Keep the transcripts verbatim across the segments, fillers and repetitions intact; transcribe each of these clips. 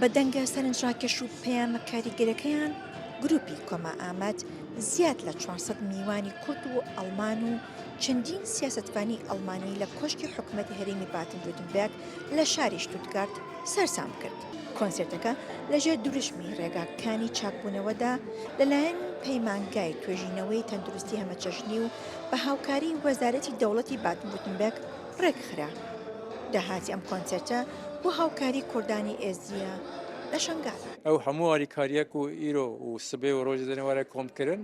بە دەنگە سەرنجڕاکێش و پەیامە کاریگەرەکەیان، گروپی کۆما ئاماد زیاد لە چوار سەد میوانی کورد و ئەڵمان و چەندین سیاسەتڤانی ئەڵمانی لە کۆشکی حکومەتی هەرێمی بادن ویرتمبێرگ لە شاری شتوتگارت سەرسام کرد. کۆنسێرتەکە لەژێر دروشمی ڕێگاکانی چاکبوونەوەدا لەلایەن پەیمانگای توێژینەوەی تەندروستی هەمەچەشنی و بە هاوکاری وەزارەتی دەوڵەتی بادن ویرتمبێرگ ڕێکخرا. داهاتی ئەم کۆنسێرتە بۆ هاوکاری کوردانی ئێزدیە لە شەنگالە. Ew hemû alîkariya ku îro û sibê û rojê dinê were komkirin,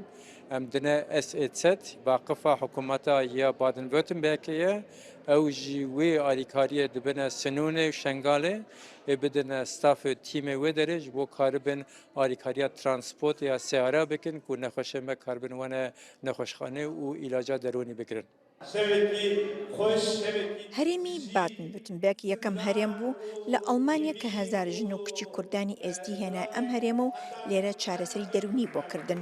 em dine S E Z, vaqifa hikûmeta ya Baden-Württembergê ye. Ew jî wê alîkariyê dibine Sinûnê û Şengalê, ê bidine stafê tîmê wê derê ji bo karibin alîkariya transportê ya seyara bikin ku nexweşê me karibin wene nexweşxanê û îlaca derûnî bigirin. Şevekî xweş, şevekî Herêmî Baden-Württemberg yekem herêm bû li Almanya ke hezar jin û kiçî kurdanî êzdî hêne em herêm û lêre çareserî derûnî bo kirdin.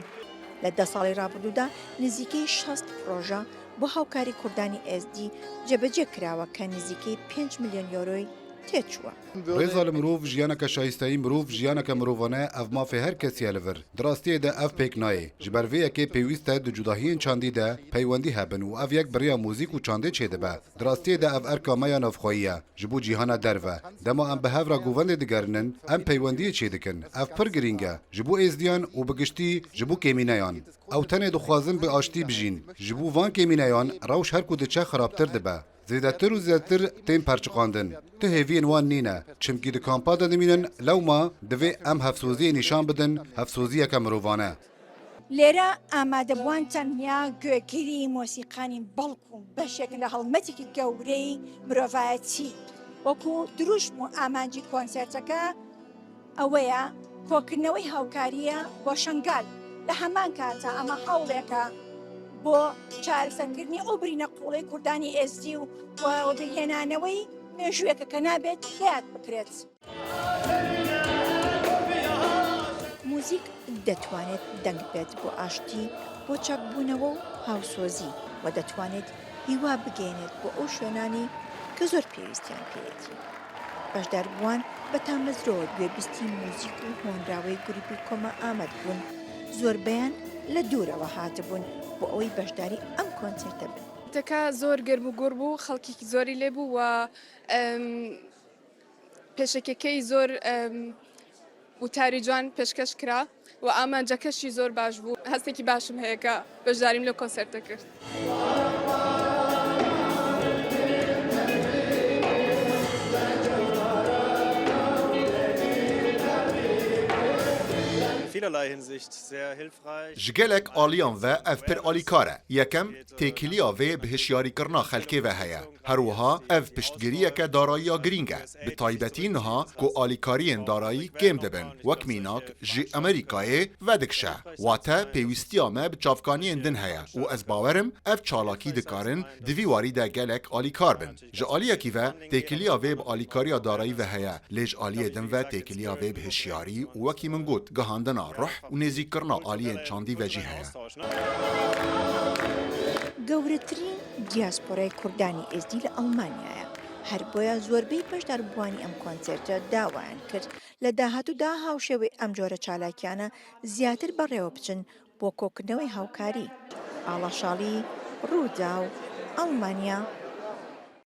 Li deh salê rabûdû de nizîkî şast proje bo hawkarî kurdanî êzdî cebecê kirawe ke nizîkî pênc milyon euroyê têçûwe. Rêza li mirov, jiyaneke şayisteyî mirov, jiyaneke mirovane, ev mafê her kesî ye li vir. Di rastiyê de ev pêk nayê. Ji ber vê yekê pêwîst e di cudahiyên çandî de peywendî hebin û ev yek bi rêya muzîk û çandê çêdibe. Di rastiyê de ev erka me ya navxweyî ye, ji bo cîhana derve. Dema em bi hev re govendê digerînin, em peywendiyê çêdikin. Ev pir girîng e, ji bo êzdiyan û bi giştî ji bo kêmîneyan. Ew tenê dixwazin bi aştî bijîn. Ji bo van kêmîneyan rewş her ku diçe xirabtir dibe. Zêdetir û zêdetir tên perçiqandin. Tu hêviyên wan nîne. Çimkî di kampa de dimînin, lewma divê em hevsoziyê nîşan bidin, hevsoziyeke mirovane. لێرە ئامادەبووان تەنیا گوێگری مۆسیقا نین، بەڵکو بەشێک لە هەڵمەتێکی گەورەی مرۆڤایەتی. وەکو دروشم و ئامانجی کۆنسێرتەکە ئەوەیە، کۆکردنەوەی هاوکارییە بۆ شەنگال. لە هەمان کاتدا ئەمە هەوڵێکە بۆ چارەسەرکردنی ئەو برینە قووڵەی کوردانی ئێزدی و، و وەبیرهێنانەوەی مێژوویەکە کە نابێت لە یاد بکرێت. موزیک دەتوانێت دەنگ بێت بۆ ئاشتی، بۆ چاکبوونەوە و هاوسۆزی، و دەتوانێت هیوا بگەیەنێت بۆ ئەو شوێنانەی کە زۆر پێویستیان پێیەتی. بەشداربووان بە تامەزرۆوە گوێبیستی موزیک و هۆنراوەی گروپی کۆما ئامەد بوون، زۆربەیان لە دوورەوە هاتبوون بۆ ئەوەی بەشداری ئەم کۆنسێرتە بن. کۆنسێرتەکە زۆر گەرم و گوڕ بوو، خەڵکێکی زۆری لێ بوو و، ئەم، پێشەکیەکەی زۆر، ئەم، وتاری جوان پێشکەش کرا و ئامانجەکەشی زۆر باش بوو. هەستێکی باشم هەیە کە بەشداریم لە کۆنسێرتە کرد. Vielerlei Hinsicht sehr hilfreich. Ji gelek aliyan ve ev pir alîkar e. Yekem, têkiliya vê bi hişyarîkirina xelkê ve heye. Her wiha ev piştgiriyeke darayiya girîng e. Bi taybetî niha ku alîkariyên darayî kêm dibin, wek mînak ji Amerîkayê vedikişe. Wate pêwîstiya me bi çavkaniyên din heye û ez bawer im ev çalakî dikarin di vî warî de gelek alîkar bin. Ji aliyekî ve têkiliya vê bi alîkariya darayî ve heye, lê ji aliyê din ve têkiliya vê bi hişyarî û, wekî min got, gihandina ruh û nêzîkkirina aliyên çandî ve jî heye. گەورەترین دیاسپۆرای کوردانی ئێزدی لە ئەڵمانیایە. هەر بۆیە زۆربەی بەشداربووانی ئەم کۆنسێرتە داوایان کرد لە داهاتوودا هاوشێوەی ئەم جۆرە چالاکیانە زیاتر بەڕێوە بچن بۆ کۆکردنەوەی هاوکاری. ئاڵا شاڵی، ڕووداو، ئەڵمانیا،